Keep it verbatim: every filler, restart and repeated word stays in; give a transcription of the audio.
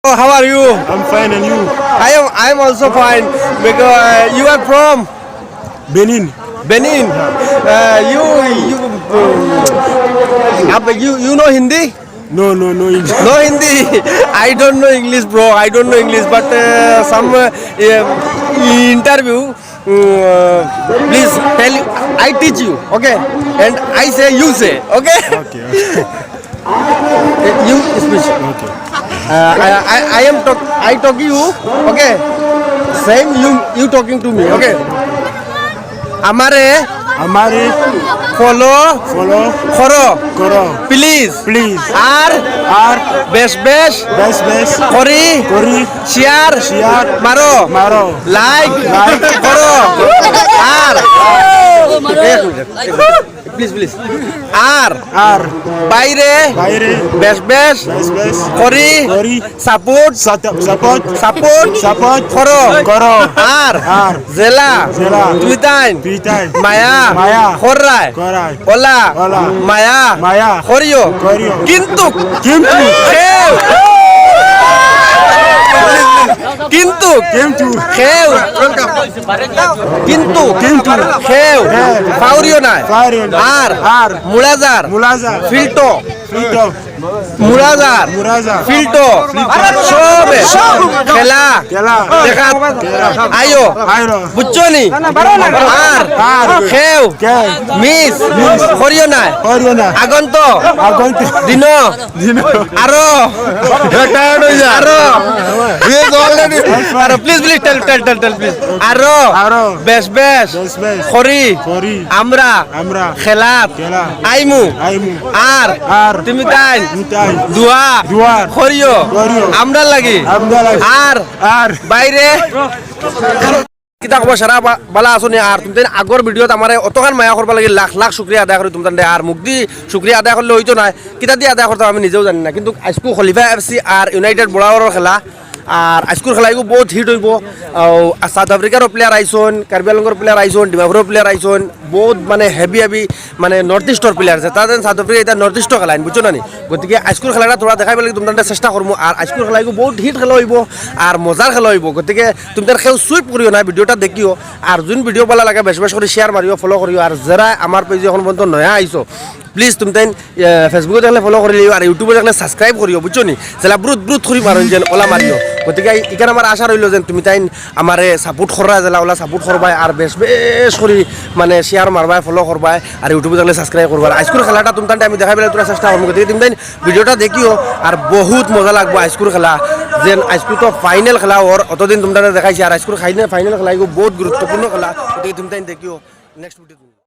Oh, how are you? I'm fine, and you? I am I am also fine. Because uh, you are from Benin. Benin. Uh, you you uh, ab- you you know Hindi? No, no, no English. No Hindi. I don't know English, bro. I don't know English. But uh, some uh, uh, interview. Uh, please tell you. I teach you, okay? And I say you say, okay? Okay, okay. You speech. Okay. Uh, I, I, I am talk. I talk you. Okay. Same you you talking to me. Okay. আমারে আমারে follow follow করো করো please. Please. আর আর বেশ বেশ বেশ বেশ করি করি শেয়ার শেয়ার মারো মারো। লাইক লাইক করো। আর এক মিনিট, প্লিজ প্লিজ। আর আর বাইরে বাইরে বেশ বেশ বেশ বেশ করি করি সাপোর্ট সাত- সাপোর্ট সাপোর্ট সাপোর্ট করো। করো। আর আর জেলা জেলা তুই তাই তুই তাই মায়া মায়া কররায় করাই ওলা ওলা মায়া মায়া করিও। করিও। কিন্তু কিন্তু কেউ কিন্তু কিন্তু কেউ কিন্তু কিন্তু কেউ হ্যাঁ। ফাউরিও নাই। ফাউরিও নাই। আর আর মুলাজার মুলাজা ফিল্টো ফিল্টো মুলাজার মুলাজা ফিল্টো সবে খেলা খেলা দেখা আইও আইরো বুঝছো নি? আর আর কেউ কে মিস করিও না। করিও না। আগন্ত আগন্ত দিন দিন আরো টায়ার্ড হয়ে যায়। আরো He is already আরো প্লিজ প্লিজ টেল টেল টেল টেল প্লিজ আরো আরো বেশ বেশ বেশ বেশ করি করি আমরা আমরা খেলাত খেলা আইমু আইমু আর আর তুমি তাই তুমি তাই দোয়া দোয়া করিও করিও। আমরা লাগি আমরা লাগি। আর আর বাইরে কিতা খবর সারা বা- বালা আছো নি? আর তুমি আগর ভিডিওত আমারে অতখান মায়া করবা লাগি লাখ লাখ শুক্রিয়া আদায় করি তুমি। আর মুক্তি শুক্রিয়া আদায় করলে হইতো না, কিতা দিয়ে আদায় করতাম আমি নিজেও জানি না। কিন্তু আজকু খলিফা এফসি আর ইউনাইটেড বড়াওয়ারর খেলা, আর আজকুর খেলাইগু বহুত হিট হইব। আর সাউথ আফ্রিকারও প্লেয়ার আইসন, কার্বি আলঙ্গর প্লেয়ার আইসন, ডিমাপুরর প্লেয়ার আইসন, বহুত মানে হেভি হেভি মানে নর্থ ইস্টর প্লেয়ার আছে। তাদের সাউথ আফ্রিকা এটা নর্থ ইস্টর খেলা আইন, বুঝছো না নি? গতিকে আজকুর খেলাটা তোরা দেখাইবার লাগি তোমরা চেষ্টা করবো। আর আজকুর খেলাইগু বহুত হিট খেলা হইব, আর মজার খেলা হইব। গতিকে তুমি তার কেউ সুইপ করিও না, ভিডিওটা দেখিও। আর যোন ভিডিও ভালা লাগে বেশ বেশ করে শেয়ার মারিও, ফলো করিও। আর যারা আমার পেজে এখন পর্যন্ত নয়া আইছো, প্লিজ তুমি তাইন ফেসবুকে দেখলে ফলো করি লিও, আর ইউটিউবে দেখলে সাবস্ক্রাইব করিও, বুঝছো নি? যেলা ব্রুত ব্রুত করি মারইন যেন ওলা মারিও। গতিকে ইখান আমার আশা রইল যেন তুমি তাইন আমারে সাপোর্ট কররা, যেলা ওলা সাপোর্ট করবায়, আর বেশ বেশ করি মানে শেয়ার মারবায়, ফলো করবায়, আর ইউটিউবে দেখলে সাবস্ক্রাইব করবায়। আর আজকুর খেলাটা তুমি তাইন আমি দেখাইবার তোরা চেষ্টা করবো। গতিকে তুমি তাইন ভিডিওটা দেখিও, আর বহুত মজা লাগবো আজকুর খেলা। যেন আজকু তো ফাইনাল খেলা ওর, অতদিন তোমরা দেখাইছি, আর আজকুর ফাইনাল খেলা এগু বহুত গুরুত্বপূর্ণ খেলা। গতিকে তুমি তাইন দেখিও নেক্সট ভিডিও।